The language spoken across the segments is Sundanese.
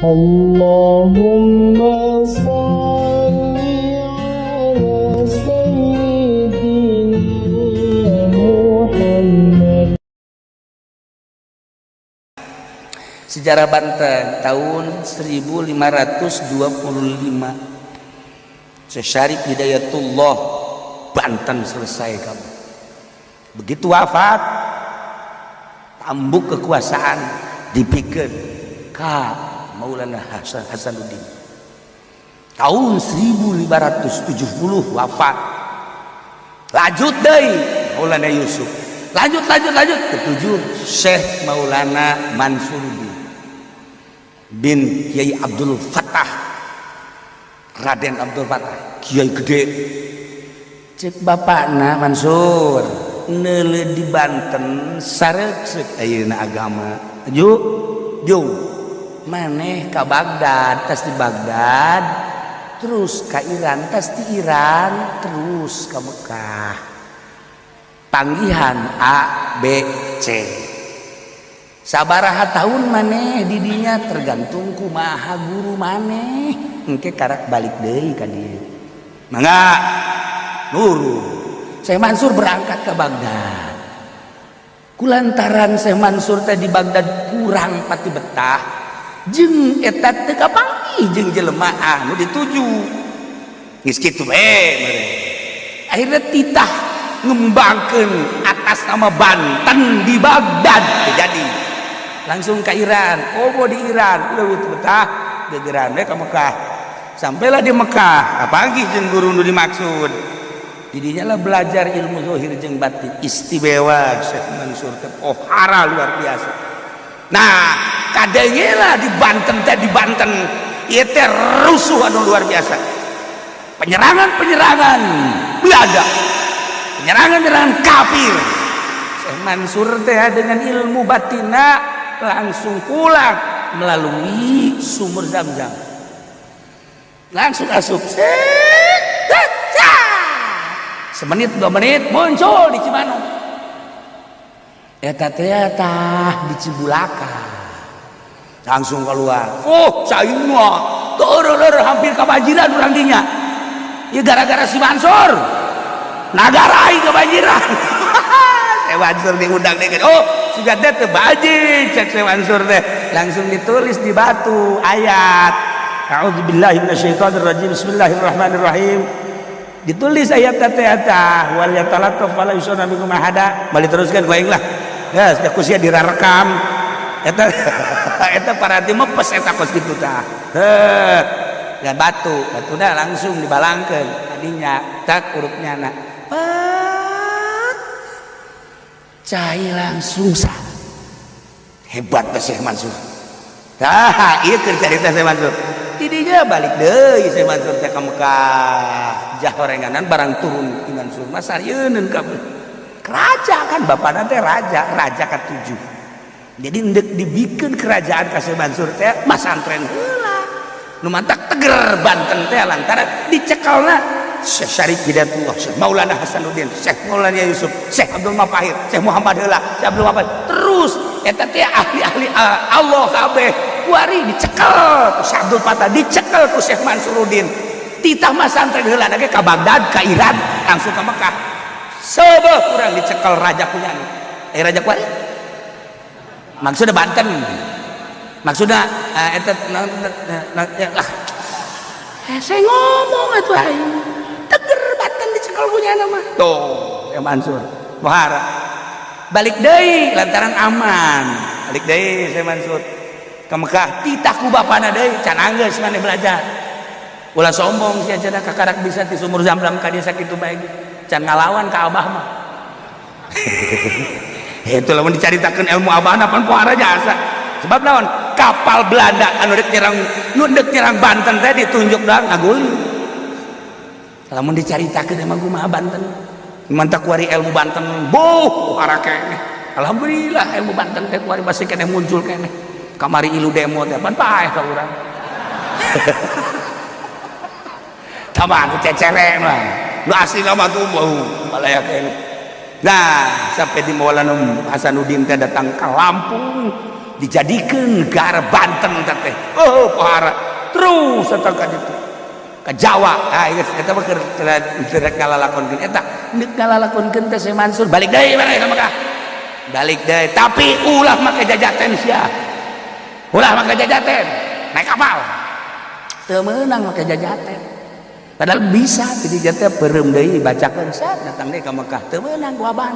Allahumma shalli ala sayyidina Muhammad. Sejarah Banten tahun 1525 Syekh Syarif Hidayatullah Banten selesai kamu. Begitu wafat, tambuk kekuasaan dipikeun ka Maulana Hasanuddin. Tahun 1570 wafat. Lanjut deui Maulana Yusuf. Lanjut lanjut lanjut ketujuh Syekh Maulana Mansuruddin bin Kiai Abdul Fattah, Raden Abdul Fattah, Kiai gede. Cek bapakna Mansur neuleuh di Banten sareuk ayeuna agama. Juk jung maneh ka Baghdad, tas di Baghdad terus ka Iran, tas di Iran terus ka Mekah. Panggihan A B C. Sabaraha tahun maneh didinya tergantung kumaha guru maneh. Engke karak balik deui ka dieu. Mangga nuru. Syekh Mansur berangkat ke Baghdad. Kulantaran Syekh Mansur teh di Baghdad kurang pati betah, jeung eta teu kapanggih jeung jelema anu dituju. Geus kitu we meureun. Akhirnya titah ngembangkeun atas nama Banten di Baghdad terjadi. Langsung ke Iran, oh di Iran leuwih teu betah, gegeran we ka Mekah. Sampailah di Mekah, kapanggih jeung guru nu dimaksud. Didinya lah belajar ilmu zahir jeung batin. Istimewa Syekh Mansur teh pohara luar biasa. Nah, kadenge lah di Banten teh, di Banten ieu teh rusuh anu luar biasa. Penyerangan-penyerangan Belanda, penyerangan-penyerangan kafir. Syekh Mansur teh dengan ilmu batina langsung pulang melalui sumur Zam-Zam. Langsung asup. Semenit 2 menit muncul di Cimanuk. Eta teh tah di Cibulaka. Langsung keluar. Oh, cai mah turun hampir kebanjiran urang dinya. Ya gara-gara si Mansur. Nagara aing kebanjiran. Syekh Mansur diundang deui. Oh, sudah teh teu banjir cek Syekh Mansur teh. Langsung ditulis di batu ayat. A'udzubillahi minasyaitonirrajim. Bismillahirrahmanirrahim. Ditulis ayat teh eta wal yatalattaf wala yusona bikum ahada. Balik teruskan ku aing lah. Ya, ku sia dirarekam. Eta eta parati mepes eta kos kitu tah. Heuh. Dan batu, batuna langsung dibalangkeun adinya tak urupnya na. Pat. Cai langsung sah. Hebat teh Syekh Mansur. Tah, ieu keur carita Syekh Mansur. Didinya balik deui Syekh Mansur teh ka Mekah. Jah horenganan barang turun ti Mansur mah sarieun kabeh. Raja kan bapana teh raja, raja katujuh. Jadi ndek dibikeun kerajaan ka Syekh Mansur teh masantren heula. Nu mantak teger Banten teh lantaran dicekalna Syekh Syarif Hidayatullah, Syekh Maulana Hasanuddin, Syekh Maulana Yusuf, Syekh Abdul Mafahir, Syekh Muhammad heula, Syekh Abdul Mafahir. Terus eta teh ahli-ahli Allah kabeh kuari dicekel ku Syekh Abdul Fatah, dicekel ku Syekh Mansuruddin. Titah masantren heula ge ka Baghdad, ka Iran, langsung ka Mekah. Sebeuh kurang dicekel raja kunyana. Raja kuari maksudnya Banten. Maksudnya eta lah. Saya ngomong atuh aing. Teger Banten dicekel kunyana mah. Tuh, ya Mansur. Pohara. Balik deui lantaran aman. Balik deui Syekh Mansur ke Mekah, titah ku bapana deui can anggeus maneh belajar. Ulah sombong sia cenah kakarak bisa ti sumur Zam-Zam ka dieu sakitu bae ge. Can ngalawan ka abah mah. Itu lamun dicaritakeun ilmu abahna pan pohara jasa. Sebab naon? Kapal Belanda anu rek nyerang, nu deuk nyerang Banten teh ditunjuk doang ngaguling. Lamun dicaritakeun emang kumaha Banten. Mantak kuari ilmu Banten boh pohara keneh. Alhamdulillah ilmu Banten teh kuari masih keneh muncul keneh. Kamari ilu demo teh pan paeh ka urang. Tambah anu cecereng lah. Nu asli mah tuh bau balaya keneh. Nah, sampai di Maulana Hasanuddin teh datang ke Lampung. Dijadikeun negara Banten teh. Oh, pohara. Terus datang ka ditu. Ka Jawa. Ah, geus eta mah keur rek ngalalakonkeun eta. Neuk ngalalakonkeun teh Syekh Mansur balik deui maneh ka Mekah. Balik deui, tapi ulah make jajaten sia. Ulah make jajaten. Naik kapal. Teu meunang make jajaten. Padahal bisa jadi jatuh peureum deui dibacakeun sat datang deui ka Mekah teu meunang ku aban.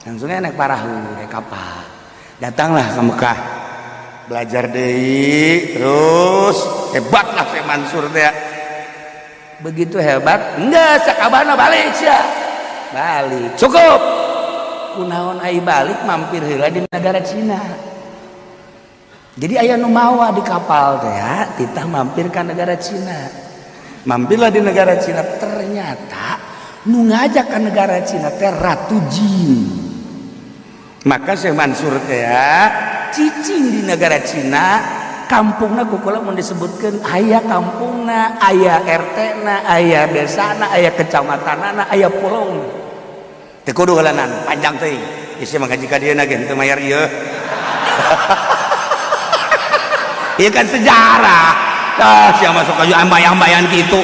Langsungnya naik parahu, naik kapal. Datanglah ke Mekah. Belajar deui terus hebatlah Syekh Mansur teh. Begitu hebat, enggak sakabana balik sia. Balik. Cukup. Kunaon ai balik mampir heula di negara Cina. Jadi aya nu mawa di kapal teh ya, titah mampir ka negara Cina. Mampirlah di negara Cina, ternyata nu ngajak ke negara Cina teh Ratu Jin. Maka Syekh Mansur teh ya, cicing di negara Cina, kampungna ku kula mun disebutkeun aya kampungna, aya RT-na, aya desana, aya kecamatanana, aya pulauna. Teu kudu heulanan, panjang teuing. Ieu mah ngaji ka dieu ge teu mayar ieu. Ieu kan sejarah. Ah, sia masuk ka ambayan-ambayan kitu.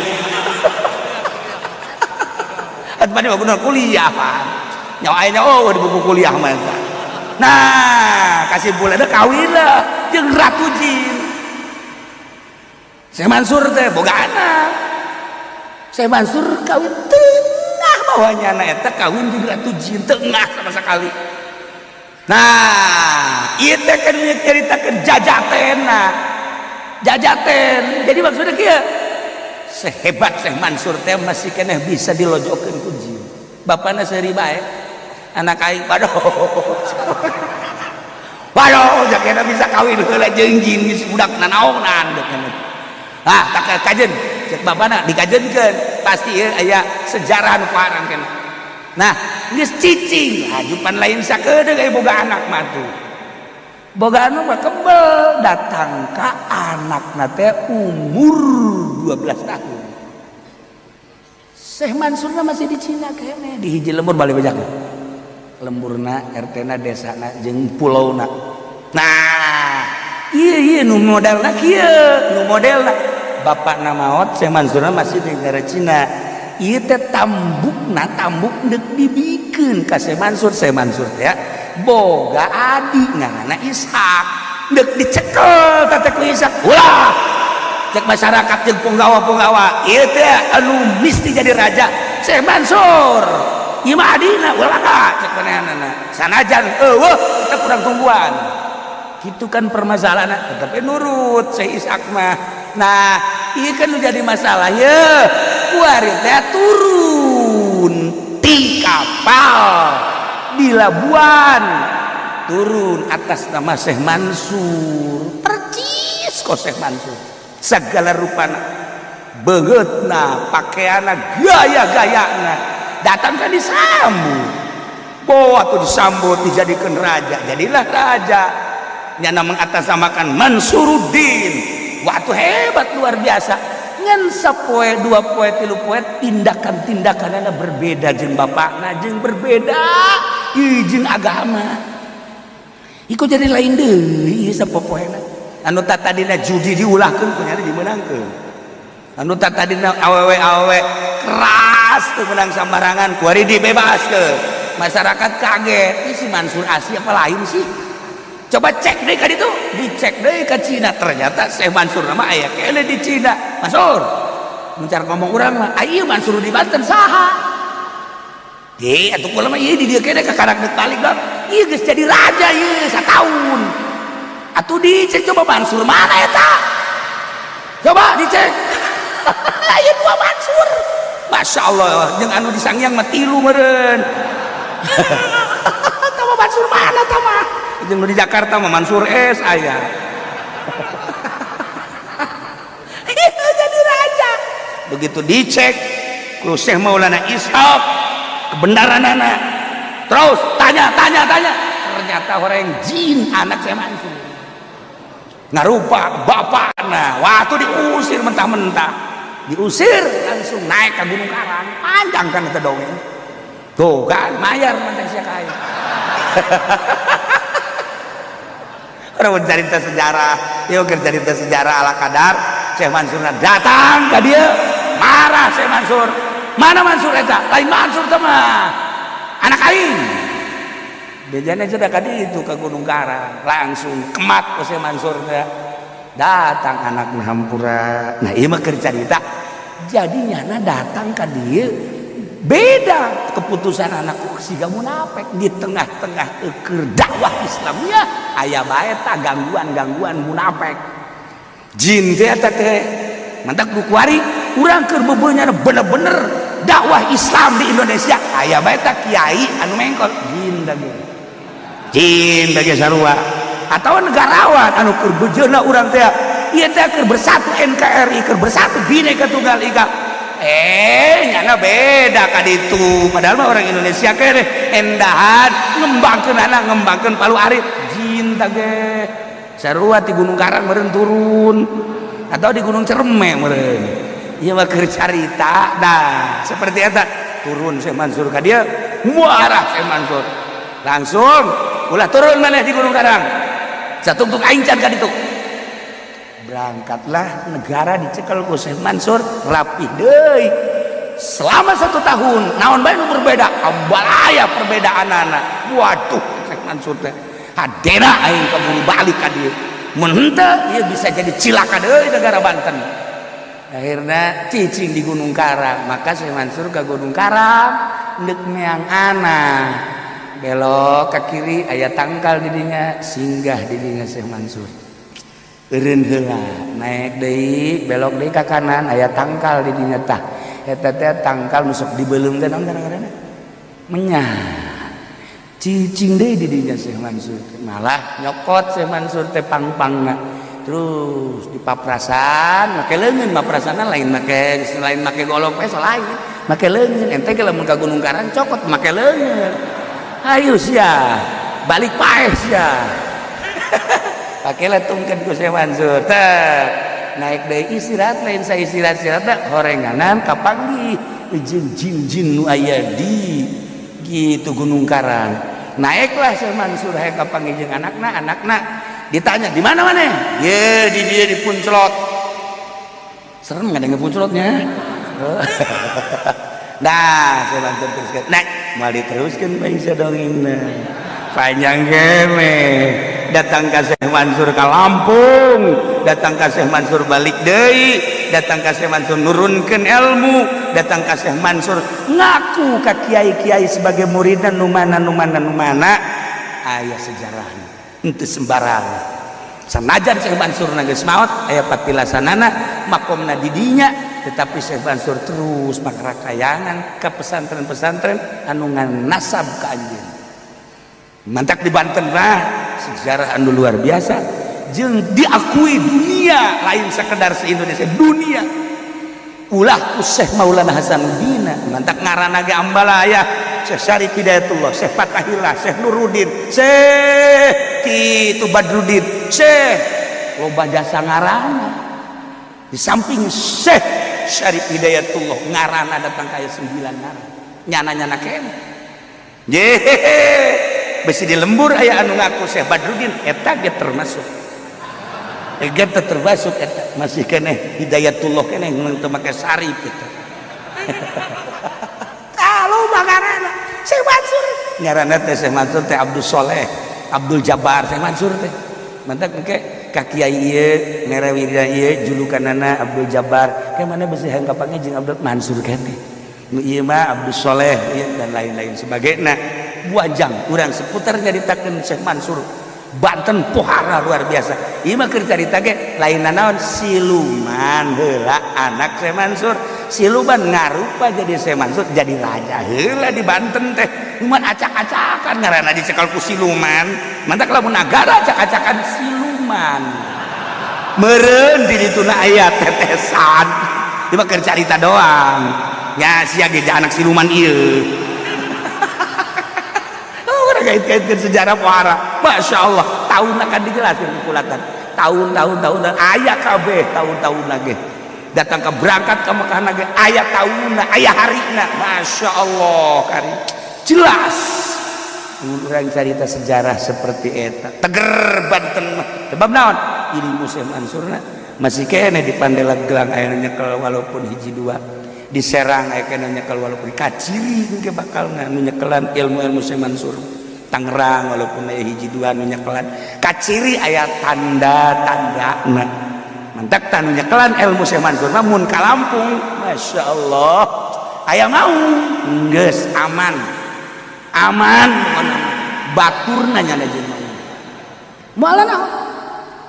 Atuh mah kudu kuliah, Pak. Nyawa aya oh di buku kuliah mah eta. Nah, kasimpulanna kawin lah jeung Ratu Jin. Syekh Mansur teh boga anak. Syekh Mansur kawin tengah bawahnya anak eta kawin jeung Ratu Jin tengah sama sekali. Nah, ieu teh kan nyaritakeun jajatena. Jajaten. Jadi maksudnya kieu, sehebat Syekh Mansur teh masih keneh bisa dilojokeun ku jin. Bapana seuri bae. Anak aing waduh. Waduh, jakena bisa kawin heula jeung jin geus budak nanaonan jakena. Ah, tak kajen. Cek bapana dikajenkeun. Pasti ieu aya sejarah nu parang keneh. Nah, geus cicing, hajupan lain sakedeung aya boga anak mah tuh. Boga anak mah kebel datang ka anakna teh umur 12 tahun. Syekh Mansurna masih di Cina keneh, di hiji lembur balik bejakeun. Lemburna, RT-na, desana jeung pulauna. Nah, ieu ieu nu modelna kieu, nu modelna bapakna maot Syekh Mansurna masih di negara Cina. Ieu teh tambukna tambuk deuk dibikeun ka Syekh Mansur, Syekh Mansur teh boga adi ngaranna Ishak. Deuk dicekel teh ku Ishak. Ulah. Cek masyarakat jeung punggawa-punggawa, ieu teh anu misti jadi raja Syekh Mansur. Ieu mah adina ulah ka cek manehanana. Sanajan eueuh kita kurang tungguan. Kitu kan permasalahanna, tetapi nurut Syekh Ishak mah. Nah, ieu kan nu jadi masalah ye. Kuari teh turun ti kapal di Labuan. Turun atas nama Syekh Mansur. Percis kok Syekh Mansur. Segala rupana, beungeutna, pakaianna, gaya-gayana. Datang kan disambut. Bawa tuh disambut dijadikan raja. Jadilah raja. Nyana mengatasnamakan Mansuruddin. Waktu hebat luar biasa. Ngan sapoe, dua poe, tilu poe tindakan-tindakanna berbeda jeung bapakna jeung berbeda jeung agama. Iku jadi lain deui ieu sapopoena. Anu tadina judi diulahkeun kunyana dimeunangkeun. Anu tadina awewe-awewe keras teu meunang sambarangan kuari dibebaskeun. Masyarakat kaget, ini si Mansur asli apa lain sih? Coba cek deh ka ditu, dicek deh ka Cina, ternyata Syekh Mansur nama aya keneh di Cina. Mansur, mencar ngomong urang mah, ieu Mansur di Banten saha? Ge atuh kula mah ieu di dieu keneh kakarak deuk balik bang. Ieu geus jadi raja ieu sataun. Atuh dicek coba Mansur mana eta? Coba dicek. Aya dua Mansur. Masya Allah, jeung anu di Sangiang mah tilu meureun. Tama Mansur mana tama? Jeung di Jakarta mah Mansur S aya. Jadi raja. Begitu dicek ku Syekh Maulana Ishaq kebenaranana. Terus tanya tanya tanya, ternyata orang jin anak Syekh Mansur. Ngarupa bapakna, waktu diusir mentah-mentah. Diusir langsung naik ke Gunung Karang, panjang kan itu dongeng. Tuh kan mayar mantan sia kaya. Urang cerita sejarah, ieu keur cerita sejarah ala kadar. Syekh Mansur datang ka dieu, marah Syekh Mansur. Mana Mansur eta? Lain Mansur teh mah. Anak aing. Bejana sudah ka ditu ka Gunung Karang, langsung kemat ku Syekh Mansur teh. Datang anak hampura. Nah, ieu mah keur carita. Jadi nyana datang ka dieu beda keputusan anakku siga munafik di tengah-tengah keur dakwah Islamnya aya bae ta gangguan-gangguan munafik jin teh eta teh mantak nu kuari urang keur beubeuna bener-bener dakwah Islam di Indonesia aya bae ta kiai anu mengkol jin da ge, jin da ge sarua atau negarawan anu keur bejeuna urang teh ieu teh keur bersatu NKRI, keur bersatu Bhinneka Tunggal Ika, nyana beda ka ditu. Padahal mah orang Indonesia kene endahan ngembangkeun anak, ngembangkeun Palu Arit. Jin ta ge sarua di Gunung Karang meureun turun atau di Gunung Cerme meureun. Ieu mah keur carita. Nah, seperti eta turun Syekh Mansur ka dieu, muarah Syekh Mansur langsung, "Ulah turun maneh di Gunung Karang, satungtung aing can ka ditu." Berangkatlah negara dicekel ku Syekh Mansur, rapih deui selama satu tahun. Naon bae nu berbeda? Ambalaya perbedaan anak. Waduh, Syekh Mansur teh hadena aing keburu balik ka dieu, mun henteu ieu bisa jadi cilaka deui negara Banten. Akhirnya cicing di Gunung Karang. Maka Syekh Mansur ke Gunung Karang ndek meang anak, belok ke kiri aya tangkal didinya, singgah didinya Syekh Mansur. Eureun heula, naik deui, belok deui ka kanan, aya tangkal di dinya. Tah, eta teh tangkal nu sok dibeuleum teh, naon ngaranna, menyah. Cicing deui di dinya Syekh Mansur. Malah nyokot Syekh Mansur teh pang-pangna, terus dipaprasan make leungeun. Maprasana lain make, lain make golok peso, lain make leungeun. Ente ge lamun ka Gunung Karang cokot make leungeun, hayu sia balik paeh sia. Pakailah tungkeun ku Syekh Mansur teh, naik deui, istirahat. Lain saya istirahat, istirahat teh horenganan kapanggih jeung jin-jin nu aya di gitu Gunung Karang. Naiklah Syekh Mansur hayang kapanggih jeung anakna. Anakna ditanya, "Di mana mana?" "Ye, di dia di Punclot." Serem nggak dengan Punclotnya. Nah, Syekh Mansur teruskan, naik mal diteruskan bae dongengna panjang kene. Datang ke Syekh Mansur ke Lampung, datang ke Syekh Mansur balik deui, datang ke Syekh Mansur nurunkeun ilmu, datang ke Syekh Mansur ngaku ka kiai-kiai sebagai muridna nu mana, nu mana, nu mana. Aya sejarahna, henteu sembarangan. Sanajan Syekh Mansur geus maot, aya patilasanana, makomna di dinya, tetapi Syekh Mansur terus makarakayangan ke pesantren-pesantren anu ngan nasab ka anjeun. Mantak di Banten mah sejarah anu luar biasa jeung diakui dunia, lain sekedar se Indonesia, dunia. Ulah ku Syekh Maulana Hasanuddin. Mantak ngaranna ge ambalaya, Syekh Syarif Hidayatullah, Syekh Fatahillah, Syekh Nuruddin, Syekh kitu Badruddin, Syekh loba jasa ngaranna. Di samping Syekh Syarif Hidayatullah ngaranna datang kaya sembilan ngaran nyana-nyana kene. Yehehe, besi di lembur aya anu ngaku Syekh Badruddin, eta ge termasuk, eta termasuk, eta masih keneh Hidayatullah keneh teu make Syarif eta. Ah, loba ngaranna Syekh Mansur. Ngaranna teh Syekh Mansur teh Abdul Soleh Abdul Jabbar. Syekh Mansur teh mantak engke ka kiai ieu mere wiridan ieu julukanana Abdul Jabbar, ke mana besi hayang kapanggih jeung Abdul Mansur keneh, nu ieu mah Abdul Soleh ieu, dan lain-lain sebagainya. Buajang urang seputar nyaritakeun Syekh Mansur Banten pohara luar biasa. Ieu mah keur carita ge lain naon, siluman heula anak Syekh Mansur, siluman ngarupa jadi Syekh Mansur, jadi raja heula di Banten teh. Cuman acak-acakan ngaranna dicekal ku siluman. Mantak lamun nagara acak-acakan siluman meureun di dituna aya tetesan. Ieu mah keur carita doang ya, sia ge anak siluman ieu. Kait-kaitkan sejarah pohara, masya Allah. Tahun akan dijelaskan kulatan tahun-tahun tahun aya kabeh tahun-tahun lagi datang ke berangkat ke Mekah lagi aya tahun, aya harina. Masya Allah, kari jelas. Urang carita sejarah seperti eta teger Banten mah sebab naon ilmu Syekh Mansurna masih keneh di Pandeglang aya nyekel walaupun hiji dua di Serang aya keneh nyekel walaupun kaciri engke bakal nu nyekelan ilmu-ilmu Syekh Mansur. Tangerang walaupun aya hiji dua nu nyekelan kaciri aya tanda-tandana mantak tanu nyekelan ilmu Syekh Mansur mah mun ka Lampung Masya Allah aya mau geus aman aman baturna nyana jeung mau moal naon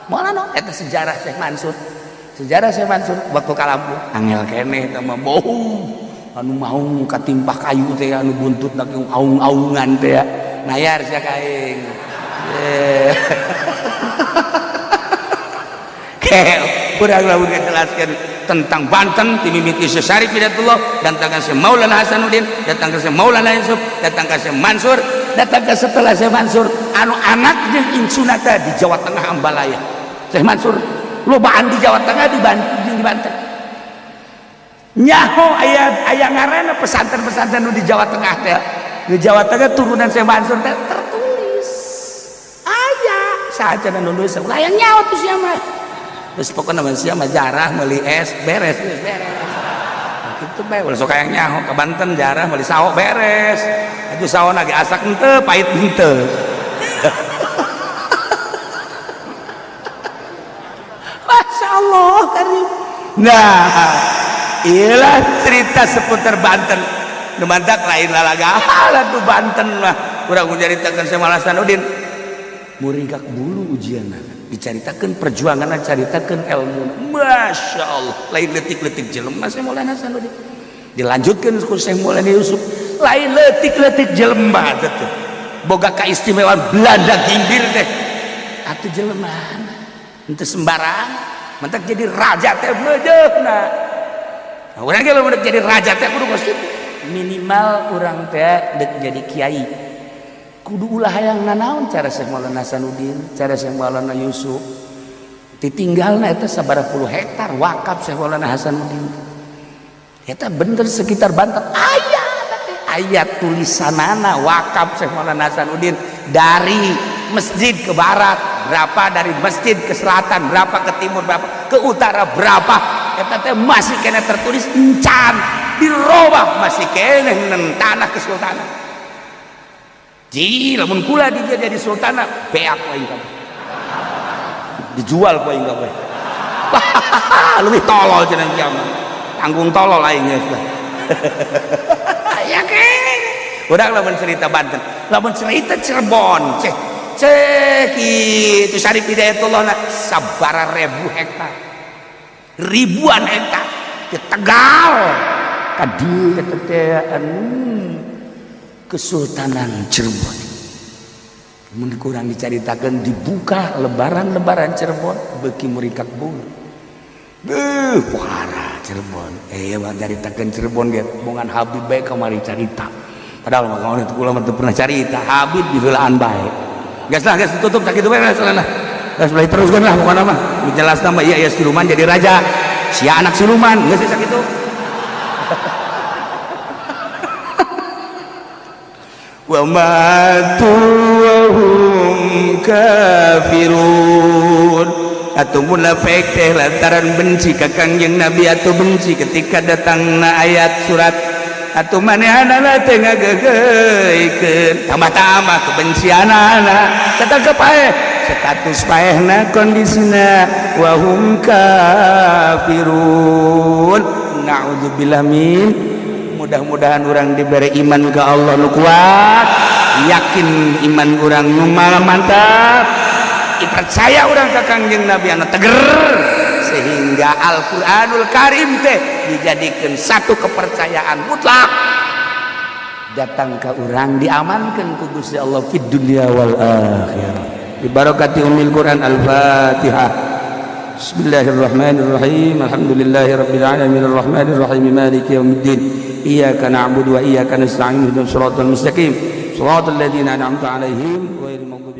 moal naon eta sejarah Syekh Mansur sejarah Syekh Mansur waktu ka Lampung angel keneh eta mah bohong anu maung katimpah kayu teh anu buntutna aung-aungan teh nayar sia ka aing. Kel, kurang lamun ngajelaskeun tentang Banten ti mimiti Syekh Syarif Hidayatullah, datang ka Syekh Maulana Hasanuddin, datang ka Syekh Maulana Yusuf, datang ka Syekh Mansur, datang ka setelah Syekh Mansur anu anak jeung incuna teh di Jawa Tengah Ambalaya. Syekh Mansur lobaan di Jawa Tengah di Banten di Banten. Nyaho aya aya ngaranna pesantren-pesantren nu di Jawa Tengah teh. Di Jawa Tengah turunan Syekh Mansur teh tertulis aya saacana nulis ulah yang nyawa tuh sia mah geus pokona mah sia mah jarah meuli es beres geus beres kitu bae ulah sok hayang nyaho ka Banten jarah meuli sawo beres atuh sawo lagi asak henteu pahit henteu. Masya Allah karim. Nah iyalah cerita seputar Banten. Nu mantak lain lalaga tuh Banten mah urang nyaritakeun Syekh Maulana Hasanuddin muringkak bulu ujianna dicaritakeun perjuanganna caritakeun ilmu Masya Allah lain leutik-leutik jelema Syekh Maulana Hasanuddin dilanjutkeun ku Syekh Maulana Yusuf lain leutik-leutik jelema teh boga kaistimewaan Belanda ginggir teh atuh jelema henteu sembarang mantak jadi raja teh meujeukna. Nah urang ge lamun jadi raja teh kudu kos kitu minimal urang teh dek jadi kiai kudu ulah hayang nanaon cara Syekh Maulana Hasanuddin cara Syekh Maulana Yusuf ditinggalna eta sabaraha puluh hektar wakaf Syekh Maulana Hasanuddin eta bener sekitar Banten aya aya tulisanana wakaf Syekh Maulana Hasanuddin dari masjid ke barat berapa dari masjid ke selatan berapa ke timur berapa ke utara berapa eta teh masih kena tertulis encan dirobah masih keneh nen tanah kesultanan. Ji lamun kula dia jadi sultana beak aing kabeh. Dijual ku aing kabeh. Leuwih tolol cenah kiamat. Tanggung tolol aing geus. Ya keneh. Urang lamun cerita Banten, lamun cerita Cirebon, ceh ceh kitu Syarif Hidayatullah na sabaraha ribu hektar. Ribuan hektar di Tegal. Kadi teh Kesultanan Cirebon mun kurang dicaritakeun dibuka lebaran-lebaran Cirebon beuki muringkak bulu beuh parah Cirebon bang caritakeun Cirebon ge bongan Habib bae kamari carita padahal mah kawan itu kula mah teu pernah carita Habib diheulaan bae geus lah geus tutup sakitu bae lah geus mulai teruskeun lah pokona mah jelasna mah ieu siluman jadi raja sia anak siluman geus sakitu. Wa matu wa hum kafirun atau munafik teh lantaran benci ka Kangjeng Nabi atau benci ketika datangna ayat surat atau manehanana teh ngageugeuikeun tambah-tambah kebencianana tetep paeh status paehna kondisina wa hum kafirun na'udzubillah min. Mudah-mudahan orang diberi iman ke Allah nu kuat, yakin iman orang nu mantap, percaya orang ke Kangjeng Nabi anu teger sehingga Al-Qur'anul Karim teh dijadikan satu kepercayaan mutlak datang ke orang diamankan ku Gusti Allah fid dunya wal akhirah. Bi barakati ummil Qur'an. Al-Fatihah. Bismillahirrahmanirrahim. Alhamdulillahirabbil alamin arrahmanirrahim maliki yaumiddin. Iyyaka na'budu wa iyyaka nasta'in ihdinas siratal mustaqim siratal ladzina an'amta 'alaihim ghairil maghdubi